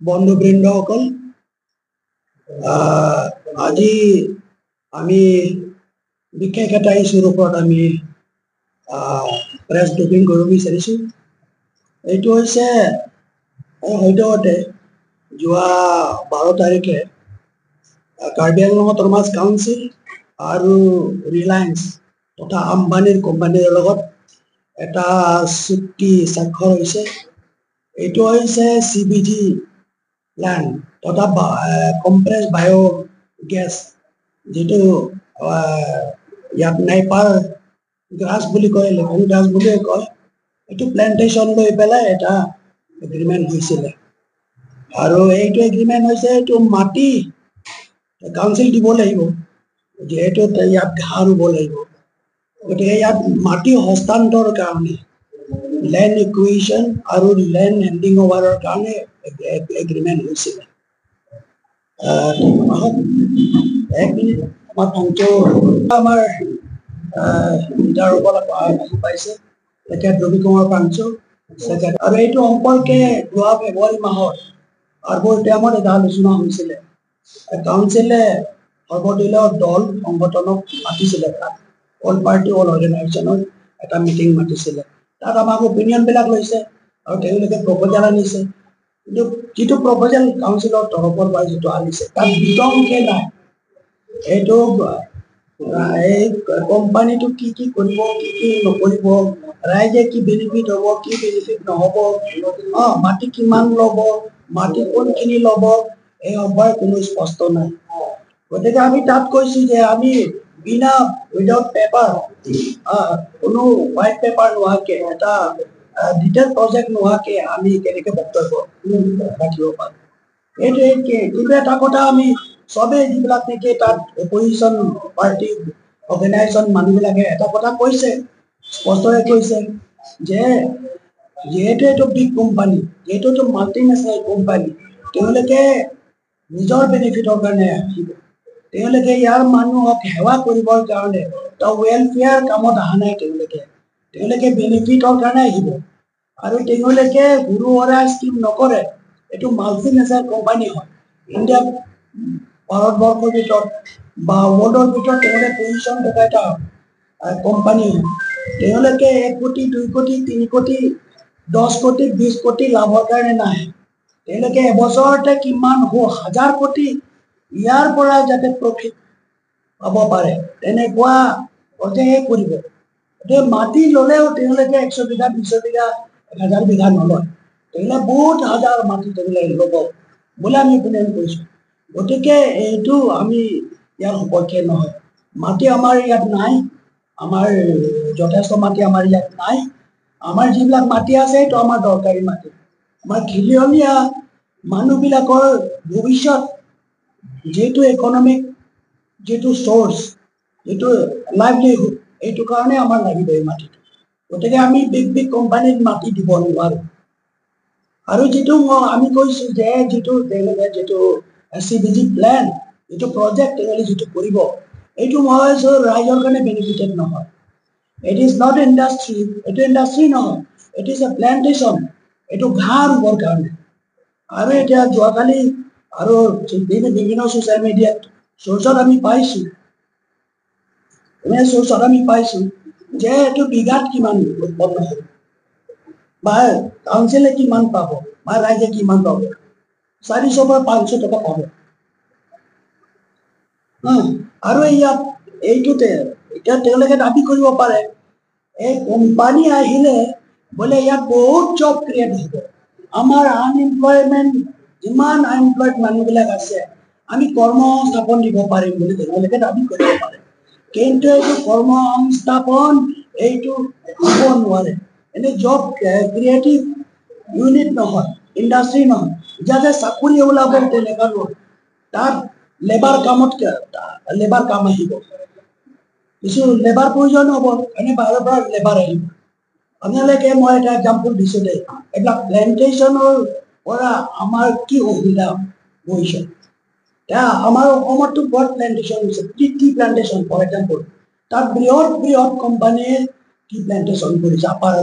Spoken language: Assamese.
বন্ধুবৃন্দসকল, আজি আমি বিশেষ এটা ইছ্যুৰ ওপৰত আমি প্ৰেছ ব্ৰিফিং কৰিব বিচাৰিছোঁ। এইটো হৈছে সদ্যহতে যোৱা 12 তাৰিখে কাৰ্বি আংলং অট'নমাছ কাউন্সিল আৰু ৰিলায়েন্স তথা আম্বানীৰ কোম্পানীৰ লগত এটা চুক্তি স্বাক্ষৰ হৈছে। এইটো হৈছে চিবিজি প্লেণ্ট তথা কম্প্ৰেছ বায়' গেছ, যিটো ইয়াত নাইপাৰ গ্ৰাছ বুলি কয়, লেফেন গ্ৰাছ বুলিও কয়। এইটো প্লেণ্টেশ্যন লৈ পেলাই এটা এগ্ৰিমেণ্ট হৈছিলে আৰু এইটো এগ্ৰিমেণ্ট হৈছে, এইটো মাটি কাউন্সিল দিব লাগিব, যিহেতু ইয়াত ঘাঁহ ৰুব লাগিব। গতিকে ইয়াত মাটি হস্তান্তৰ কাৰণে, লেণ্ড একুইজিশ্যন আৰু লেণ্ড হেণ্ডিং অভাৰৰ কাৰণে এগ্ৰিমেণ্ট হৈছিলে। এক মিনিট, আমাৰ পঞ্চ আমাৰ লিডাৰসকল আহি পাইছে, তেখেত ৰবি কুমাৰ পাঞ্চু তেখেত। আৰু এইটো সম্পৰ্কে যোৱা ফেব্ৰুৱাৰী মাহত আৰ্বৰিটামত এটা আলোচনা হৈছিলে। কাউন্সিলে সৰ্বদলীয় দল সংগঠনক মাতিছিলে, তাত অল পাৰ্টি অল অৰ্গেনাইজেশ্যনৰ এটা মিটিং মাতিছিলে। তাত আমাক অপিনিয়নবিলাক লৈছে আৰু তেওঁলোকে প্ৰপ'জেল আনিছে। কিন্তু যিটো প্ৰপ'জেল কাউন্সিলৰ তৰফৰ পৰা যিটো আনিছে, তাত বিতংকে নাই। এইটো এই কোম্পানীটো কি কি কৰিব, কি কি নকৰিব, ৰাইজে কি বেনিফিট হ'ব, কি বেনিফিট নহ'ব, মাটি কিমান ল'ব, মাটি কোনখিনি ল'ব, এই সম্পৰ্কে কোনো স্পষ্ট নাই। গতিকে আমি তাত কৈছো যে আমি বিনা উইদাউট পেপাৰ, কোনো হোৱাইট পেপাৰ নোহোৱাকে, এটা ডিটেইল প্ৰজেক্ট নোহোৱাকে আমি কেনেকে বক্তব্য ৰাখিব পাৰোঁ? এইটোৱে। কিন্তু এটা কথা, আমি চবেই যিবিলাক নেকি তাত অপজিশ্যন পাৰ্টি অৰ্গেনাইজেশ্যন মানুহবিলাকে এটা কথা কৈছে, স্পষ্টকৈ কৈছে যে যিহেতু এইটো বিগ কোম্পানী, যিহেতু এইটো মাল্টিনেশ্যনেল কোম্পানী, তেওঁলোকে নিজৰ বেনিফিটৰ কাৰণে আহিব। তেওঁলোকে ইয়াৰ মানুহক সেৱা কৰিবৰ কাৰণে, তেওঁ ৱেলফেয়াৰ কামত অহা নাই। তেওঁলোকে বেনিফিটৰ কাৰণে আহিব আৰু তেওঁলোকে সৰু সুৰা স্কিম নকৰে। এইটো মাল্টিনেশ্যনেল কোম্পানী হয়। ইণ্ডিয়া, ভাৰতবৰ্ষৰ ভিতৰত বা ৱৰ্ল্ডৰ ভিতৰত তেওঁলোকে পজিশ্যন থকা এটা কোম্পানী হয়। তেওঁলোকে 1 কোটি, 2 কোটি, 3 কোটি, 10 কোটি, 20 কোটি লাভৰ কাৰণে নাহে। তেওঁলোকে এবছৰতে কিমান হাজাৰ কোটি ইয়াৰ পৰা যাতে প্ৰফিট পাব পাৰে, তেনেকুৱা প্ৰজেক্টহে কৰিব। গতিকে মাটি ল'লেও তেওঁলোকে 100 বিঘা, 200 বিঘা, 1000 বিঘা নলয়। তেওঁলোকে বহুত হাজাৰ মাটি তেওঁলোকে ল'ব বুলি আমি অপিনিয়ন কৰিছোঁ। গতিকে এইটো আমি ইয়াৰ সপক্ষে নহয়। মাটি আমাৰ ইয়াত নাই, আমাৰ যথেষ্ট মাটি আমাৰ ইয়াত নাই। আমাৰ যিবিলাক মাটি আছে, সেইটো আমাৰ দৰকাৰী মাটি। আমাৰ খিলঞ্জীয়া মানুহবিলাকৰ ভৱিষ্যত যিটো ইকনমিক যিটো চ'ৰ্চ, যিটো লাইভলিহুড, এইটো কাৰণে আমাৰ লাগিব এই মাটিটো। গতিকে আমি বিগ বিগ কোম্পানীত মাটি দিব নোৱাৰোঁ। আৰু যিটো আমি কৈছোঁ যে যিটো তেওঁলোকে যিটো চিবিজি প্লেন, যিটো প্ৰজেক্ট তেওঁলোকে যিটো কৰিব, এইটো মই ভাবিছোঁ ৰাইজৰ কাৰণে বেনিফিটেড নহয়। It is not industry. এইটো ইণ্ডাষ্ট্ৰি নহয়, it is a plantation. এইটো ঘাঁহ ৰুবৰ কাৰণে। আৰু এতিয়া যোৱাকালি আৰু বিভিন্ন ছ'চিয়েল মিডিয়াত চ'ৰ্চত আমি পাইছোঁ, চ'ৰ্চত আমি পাইছোঁ যে এইটো বিঘাত কিমান উৎপন্ন হ'ব বা কাউন্সিলে কিমান পাব বা ৰাইজে কিমান পাব। 400 পৰা 500 টকা পাব। আৰু ইয়াত এইটোতে এতিয়া তেওঁলোকে দাবী কৰিব পাৰে, এই কোম্পানী আহিলে বোলে ইয়াত বহুত জব ক্ৰিয়েট হ'ব, আমাৰ আনএমপ্লয়মেণ্ট, যিমান আনএমপ্লয়ড মানুহবিলাক আছে, আমি কৰ্মসংস্থাপন দিব পাৰিম বুলি তেওঁলোকে দাবী কৰিব পাৰে। কিন্তু এইটো কৰ্মসংস্থাপন এইটো হ'ব নোৱাৰে। এনে জব ক্ৰিয়েটিভ ইউনিট নহয়, ইণ্ডাষ্ট্ৰি নহয়, যাতে চাকৰি ওলাব তেনেকুৱা নহয়। তাত লেবাৰ কামত লেবাৰ কাম আহিব, কিছু লেবাৰ প্ৰয়োজন হ'ব কাৰণে বাহিৰৰ পৰা লেবাৰ আহিব। আপোনালোকে, মই এটা এক্সাম্পল দিছোঁ দেই, এইবিলাক প্লেণ্টেশ্যনৰ পৰা আমাৰ কি অসুবিধা হৈছে। এতিয়া আমাৰ অসমততো বহুত প্লেণ্টেশ্যন হৈছে, টি প্লেণ্টেশ্যন ফৰ এক্সাম্পল। তাত বৃহৎ বৃহৎ কোম্পানীয়ে টি প্লেণ্টেশ্যন কৰিছে আপাৰ